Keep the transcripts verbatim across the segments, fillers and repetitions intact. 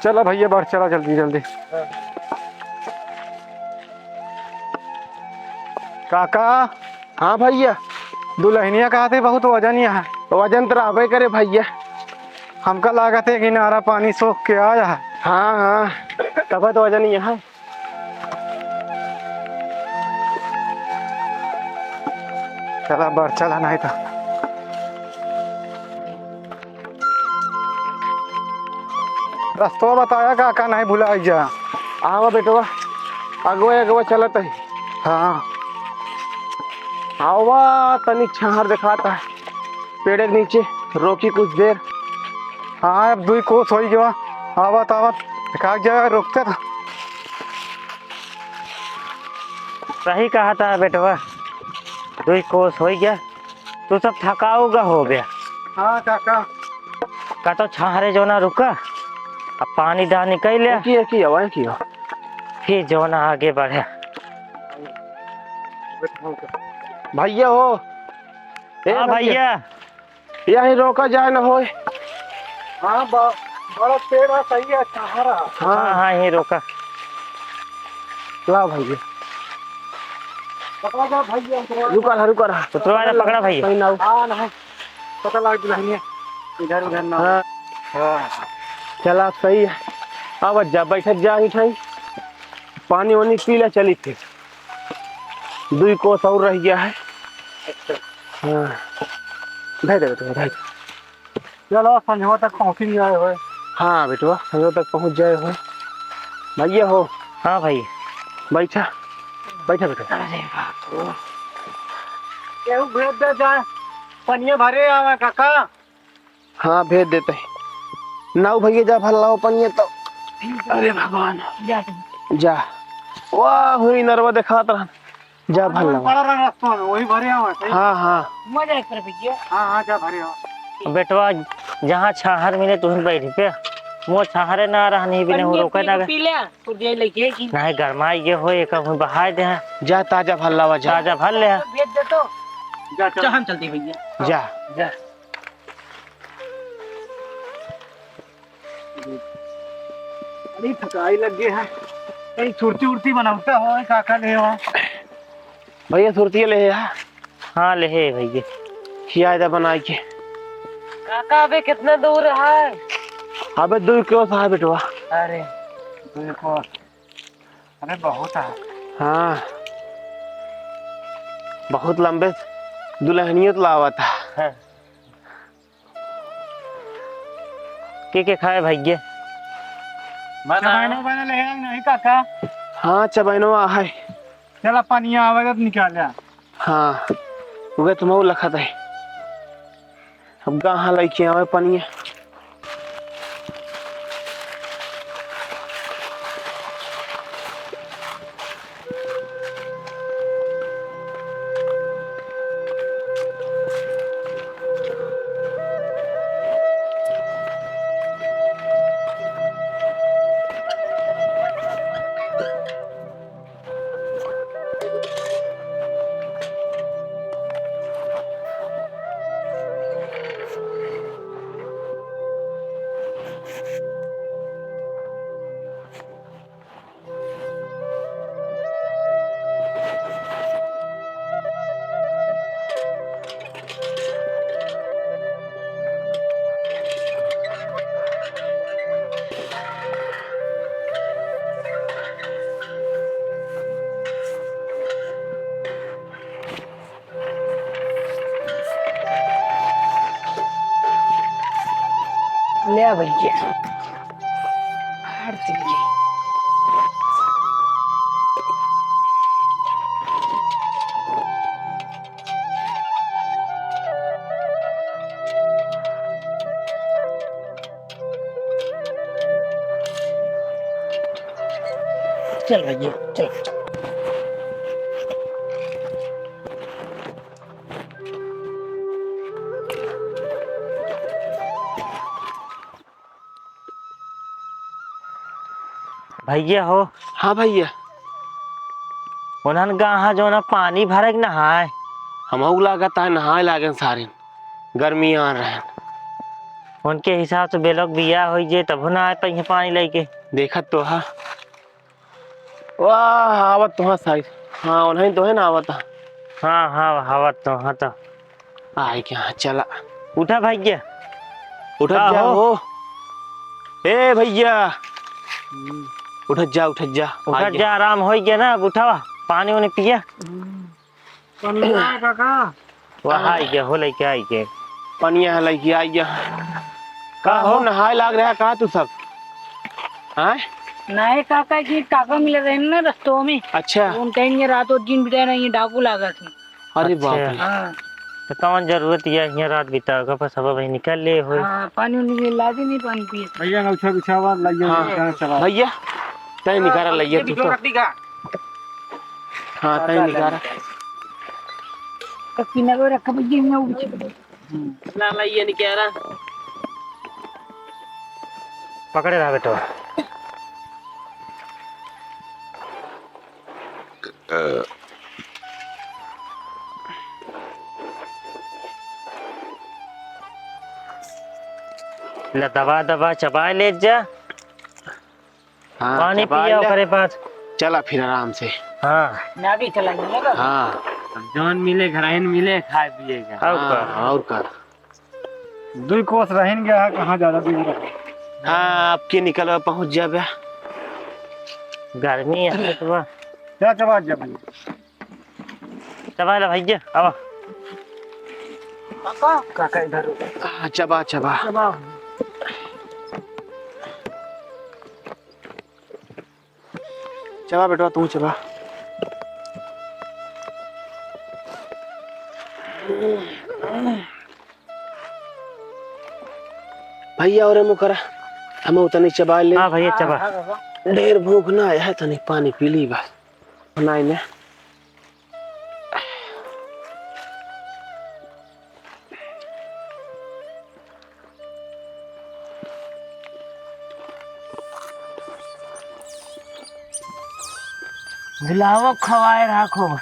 चला भइया, बढ़ चला जल्दी जल्दी। काका। हाँ भइया। दुलहिनिया कहत ही बहुत वजन ही है। वजन त रहबे करे भइया। हमका लागत है कि नारा पानी सोख के आया है। हाँ, हाँ, तब तो वजन ही है। चला बढ़ चला, नहीं तो रस्तवा बताया काका, नहीं भुलाइ जा। आवा बेटवा, अगवे अगवे चलत ही। हाँ। आवा, तनी छाहर देखात है पेड़े के नीचे, रोकी कुछ देर। हाँ, अब दुई कोस होइ गवा। आवत आवत देखा गया, रोकते था। सही कहत है बेटवा, दुई कोस होइ गया। तू सब थकाऊ गा हो गया। हाँ काका। का तो छाहरे जौना रुका, अब पानी डाह निकल लिया। की, की हवा, की हवा। फिर जौना आगे बढ़े। भइया हो। ए हाँ भइया। भइया। यहीं रोका जाए न होए। हाँ, ब-, बड़ा पेड़ है, सही है, छाहर है। हाँ। हाँ, हाँ, यहीं रोका। ला भइया। पकड़ा जा भइया, उतरवा। रुका रहा, रुका रहा। उतरवा रहा, पकड़ा भइया। कहीं ना हो। हाँ, नहीं। पता लग गया, नहीं। इधर उधर ना हो। हाँ। हाँ। चला, सही है। अब जा, बैठक जा, ही ठाई। पानी वानी पी ले, चली फिर। दुई कोस और रह गया है। अच्छा। हाँ। धर दे बेटवा, धर दे। चलो, संझवा तक पहुँच ही जाए होए। हाँ बेटवा, संझवा तक पहुँच जाए होए। भइया हो। हाँ भाई। बैठा, बैठा बेटवा। अरे बाप रे। केहू भेज दे जाए, पनिया भरे आवे काका। हाँ, भेज देते हैं। नाऊ भइया, जा भर लाओ पनिया तो। अरे भगवान। जा। वाह, हुई नरवा देखात रहन। जा भर लाओ। बड़ा रंग रस्ता है, वही भरे आवे, सही। हाँ, हाँ। मजा एक तरफ भइया। हाँ, हाँ, जा भरे आवे। बेटवा, जहाँ छाहर मिले, तुहीं बैठ पे। मुँह छाहरे ना रहनी, बिना पनिया रोके पी, ना। पी ले, तो दे लेके की। नहीं, गरमा ये हो, एक हम बहाय दे हैं। जा, ताजा भर लावा, जा। ताजा भर ले हैं। भेज दे तो। जा, चल। चल, हम चलते हैं भइया। जा। जा। अरे थकाई लग गई है, कहीं सुरती उरती बनौता हो, काका ले हो। भइया सुरती ले है? हाँ ले है भइया। खिया इधर बनाई के। काका अबे कितना दूर है? अबे दुई कोस है बेटवा। अरे दुई कोस, अरे बहुत है। हाँ बहुत लंबे दुलहनियो तो लावत है। हाँ। के के खाए भइया? चबैनो बना ले हैं, नहीं काका? हाँ, चबैनो आहे। चला, पनिया आवे तो निकाल ले। हाँ, उगे तुम लखत है। अब कहाँ लइके आवे पनिया? ले भइया। हट दीजिए। चल भइया, चल। भइया हो। हाँ भइया। उन्हन कहा जो ना पानी भरे के नहाए। हमहू लागत है नहाए लागेन सारे, गर्मी आ रहे। उनके हिसाब से बेलोक बिया होई जे, तबो ना आए पइहें पानी लइके। देखत तो हा। वाह, आवत तो हा साइड। हाँ, उन्हीं तो है ना आवत हा। हाँ, हाँ, आवत तो हा तो। आए क्या, चला। उठा भइया। उठा का जा हो? हो। ए भइया। उठा जा, उठा जा। उठा आए जा, आराम होई गया ना, अब उठा, पानी उनी पिया। पनिया है काका? वह आई गया, हो लइके आई गया। पनिया है लइके आई गया। का का हो, हो? नहाए लाग रहा का तू सब? हाँ? नहीं काका जी, काका मिले रहे ना रस्तों में। अच्छा। उन कहेंगे रात और दिन बिताए नहीं, डाकू लागा थी। अरे अच्छा। बाप रे। हाँ। तो कौन जरूरत है यहाँ रात बितावे का, बस अब भाई निकल ले हो। हाँ, पानी उनी के लादे नहीं, पानी पिए। भइया, ना उछा बिछावा, लाइए, हाँ। कहाँ चला? भइया, तय निकारा हाँ, लाइए ये तू भी तो। रख दी का? हाँ, तय निकारा। तो किनारे रख भइया, मैं उछी। ला, ला, ये नहीं कह रहा। पकड़े रहा बेटो। ले दबा दबा चबाए ले जा। हाँ, पानी चबाए पिया ले। ओकरे बाद। चला फिर आराम से। हाँ। मैं भी चला गया ना। हाँ। अब जौन मिले, घरहिन मिले, खाए पिए का। और हाँ, का? और का? दुई कोस रहिन गया है, कहाँ ज्यादा दूर रहे। हाँ, आपके निकलवा पहुँच जाबे। गर्मी है तो। क्या चबा जाबे? चबा ले भइया, आवा। काका, काका इधर। हाँ, चबा, चबा। चबा। चबा बेटवा, तू चबा। भइया, और मुँह करा, हम उतनी चबा ले। हाँ भइया, चबा। ढेर भूख ना है, तनी पानी पी ली बस। नहीं ने। दुलावा खवाए रहा खूब।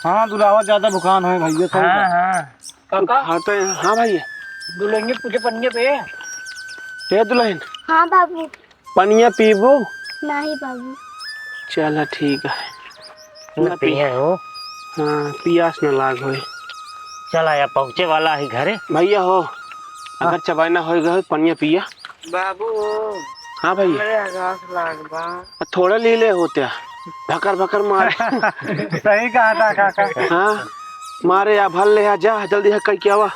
हाँ, दुलावा ज्यादा भुखान है भइया, सही हाँ, बात। हाँ। काका? हाँ, तो, हाँ भइया। दुल्हन के पूछे पनिया पे। ए दुल्हन। हाँ बाबू। पनिया पीबू? नहीं बाबू। चला ठीक है। ना ना पी- पिए हो? हाँ, पियास न लाग होए। चला, या पहुँचे वाला है घरे। भइया हो, अगर हाँ। चबाना होए गए, पनिया पिया। बाबू। हाँ भइया। हमरे हगास लाग बा। थोड़ा ले ले होत्या, भकर भकर मार। सही कहा था काका। हाँ, मारे या भल ले आ जा, जल्दी है कई क्या हुआ?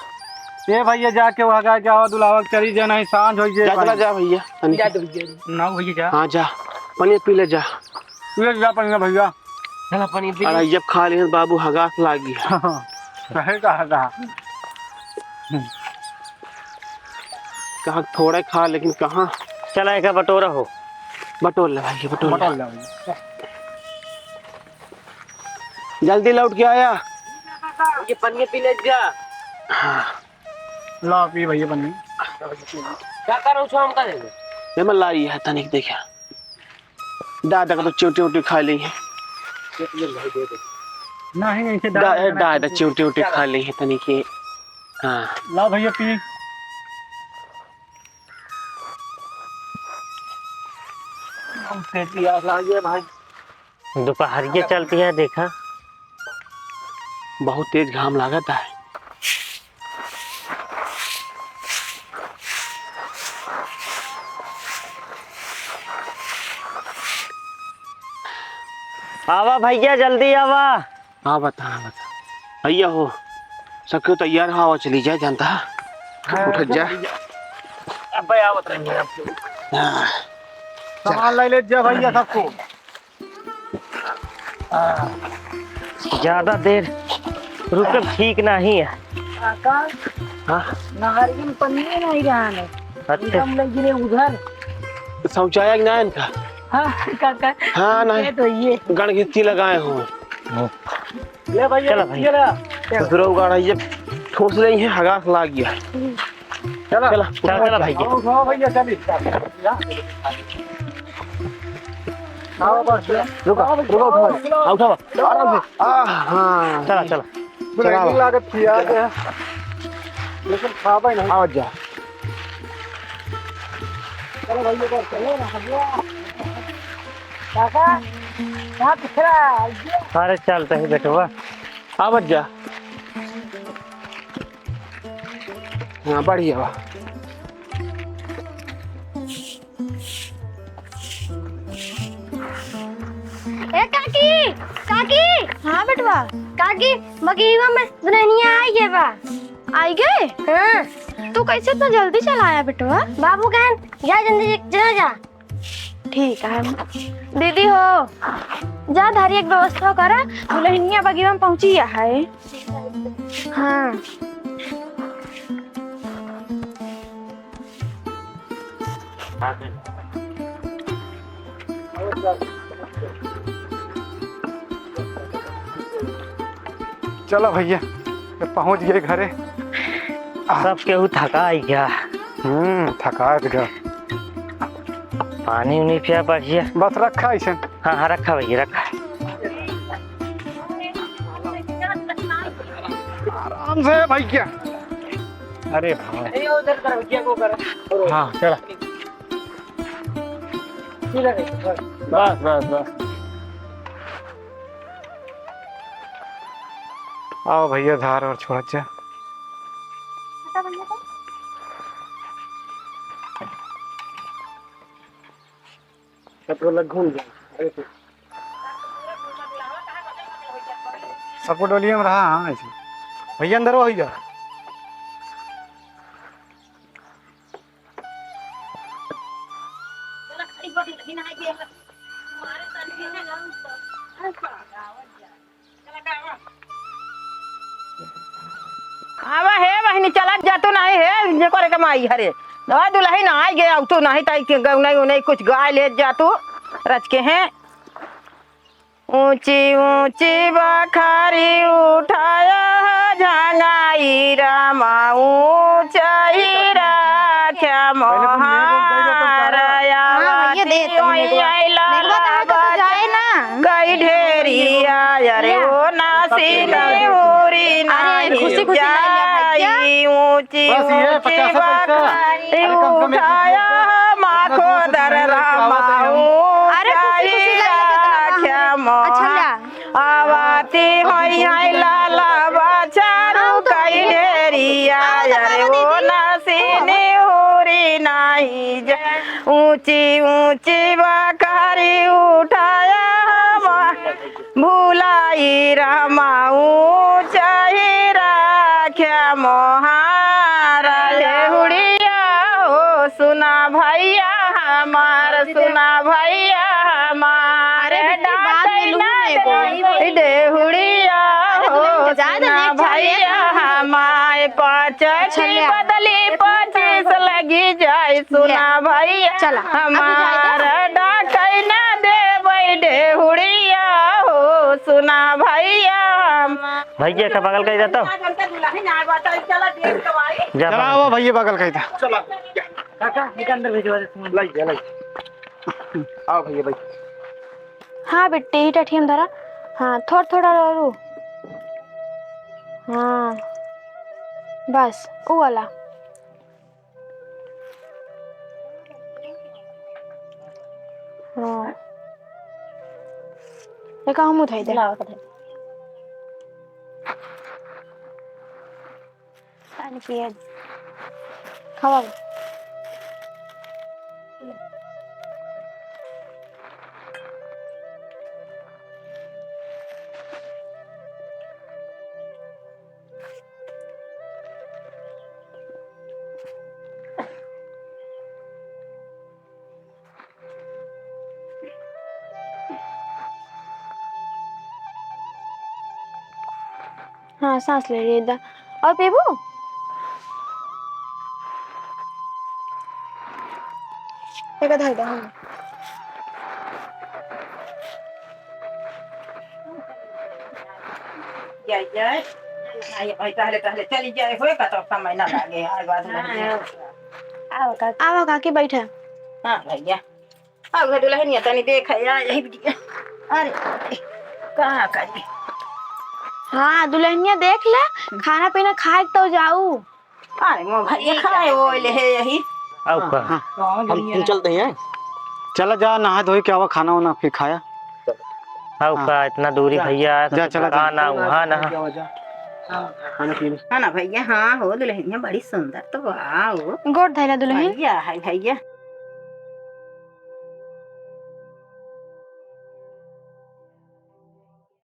ए भइया, जाके वहाँ जाके आवा, दुलावा के चली जा, नहीं सांझ होई जे जा, चला भाई। जा भइया, तनी। जा दो भइया। ना भइया जा। हाँ, जा, पनिया पी ले जा। पी ले जा पनिया भइया। चला पनिया पी ले। अरे जब खा ले बाबू, हगास लागी। सही कहा था। कहाँ थोड़ा खा, लेकिन कहाँ? चला, एक बटोरा हो। बटोर ले भाई, बटोर ले। बटोर ले भाई। जल्दी लौट के आया। ये पनिया पी ले जा। हाँ। ला पी भइया पनिया। क्या करो छो हमका दे दे। ये मैं लाई है तनिक देखा। दादा का तो चिउटी उटी खा ली है। नहीं, ऐसे दा-, दादा ए, दादा चिउटी उटी खा ली है तनिक। हाँ। ला भइया पी। हमके पियास लाग गया भाई। दोपहरिया चलती है, देखा। बहुत तेज घाम लागत है। आवा भइया, जल्दी आवा। हाँ, बता, हाँ, बता। भइया हो, सबके तैयार हो, आवा, चली जाए, जानता है? हाँ, उठत जा। अबे आवत रहेंगे आपके। हाँ। सामान ले ले जा भइया सबको। ज्यादा देर रुकब ठीक नहीं है। काका, हाँ? नहरिया में पनिये नहीं रहा है। अच्छा। एकदम लग गिरे उधर। शौचालय ना है इनका? हाँ, काका। हाँ, नहीं। ये तो ये। गणगित्ती लगाए हो। ले भाई, चला भाई। ये ले। ससुरा उगाड़ा, ये ठोस रही है, हगास लाग गया। चला। चला, चला, चला भाई। आओ, आओ भैया, चलिए। आओ बस। रुका, आओ, रुका, उठाओ। आओ, हाँ, उठाओ। आ, हाँ। चला, चला। चला। लागत किया है। लेकिन खाबे नहीं। आओ जा। चलो भैया, चलो ना भैया। काका, कहाँ पिछड़ा? अरे चल तही बेटवा, आवत जा। हाँ, बढ़िया बा। ए काकी, काकी। हाँ बेटवा। काकी, बगिया में दुल्हनिया आई गए बा। आई गए? हाँ। तू कैसे इतना जल्दी चला आया बेटवा? बाबू कहन, जा जल्दी, जा, जा। ठीक है दीदी हो, जा धरी एक व्यवस्था करा, दुल्हनिया बगिया में पहुँची है। हाँ। चलो भैया, जब पहुँच गए घरे। सब केहू थका आई गया। हम्म, थका गया। पानी उनी पिया बढ़िया। बस रखा ऐसे। हाँ, हाँ, रखा भैया, रखा। आराम से भैया। अरे भाई। हाँ, चला। बस, बस, बस। आओ भैया, धार और छोड़ जा। सबको लग घूम जा। सबको डोलिया में रहा, हाँ, ऐसे। भैया, अंदर हो जा। आवा हे बहिनी, चलत जा तू नाही हे, जे करे के माई हरे। दवा दुलहिन आई गे, आउ तू नाही ताई के गौनई उनई कुछ गाय ले जा तू, रच के हैं। ऊंची ऊंची बखारी उठाया है झंगाई रामा, ऊंचाई राख्या मोहारा। हाँ, भैया, दे तो मेघवा। मेघवा कहाँ का तो जाए ना। कई ढेरिया, अरे ओ नासिनी उरी अरे, नाही खुशी खुशी लाई लिया भैया। जाई, ऊंची बस ये ऊंची पचास पैसा। बखारी अरे, कम से कम एक उठाया रुपया। माखो इतना दूर से दर लेके आवा रामा, तो हम अरे, खुशी खुशी लाई लिया तो राख्या हम। अच्छा, मोहा। ला। आवाती होई है लाला बाछारू हाँ, तो कई ढेरिया, हाँ, तो अरे बाबा ओ दीदी। नासिनी उरी नाही जा। ऊंची ऊंची बखारी उठाया हम, भुलाई रामा ऊंचाई राख्या मोहारा। हे हुड़िया हो सुना भैया हमार, सुना भैया हमार। अरे बिट्टी, बाद में लूंगी मैं को। डेहुड़िया हो सुना भैया हमार, पाँच की बदली पच्चीस लगी जाए, सुना भैया चला, अब बुझाई दे। हमार। डाकै ना देबै डेहुड़िया हो, सुना भैया हमार। भैया का बगल कही जाता। जा चला, बगल। वो भैया बगल कही था। चला। काका, एक अंदर भिजवा दे। लाई, लाई। आओ भैया, भाई। हाँ बिट्टी, ही टठियम धरा। हाँ, थोड़ा थोड़ा और। हाँ, बस, ऊ वाला। हाँ। देखा, हम उठाई दे। लाओ, उठाई। पानी पिए। खावा। हाँ, सांस ले लिए दा। और पीबू? एक धर दे, हाँ। जाए, जाए। आई, आई, टहले, टहले चली जाए, होए का तो समय ना लागे, आए बाद में। हाँ, हाँ। आओ काकी। आओ काकी, बैठे। हाँ भैया। आओ, दुल्हनिया तनी देख, आ, यही बिटिया। अरे, का करी? हाँ, दुल्हनिया देख ले, खाना पीना खाए तो जाऊ। अरे, मो भैया, ठीक है, खाए ओए ले है यही। आओ का? हाँ, हम, हम चलते हैं। चला जा, नहा धोई के आवा, खाना वाना फिर खाया। आओ हाँ। का, इतना दूरी जा। भैया, जा, चला, जा। का ना, वहाँ ना। खाना पीना। हाँ ना भैया, हाँ हो दुल्हनिया बड़ी सुंदर तो बा हो। गोड़ धइला दुल्हन। भैया, हाय भैया।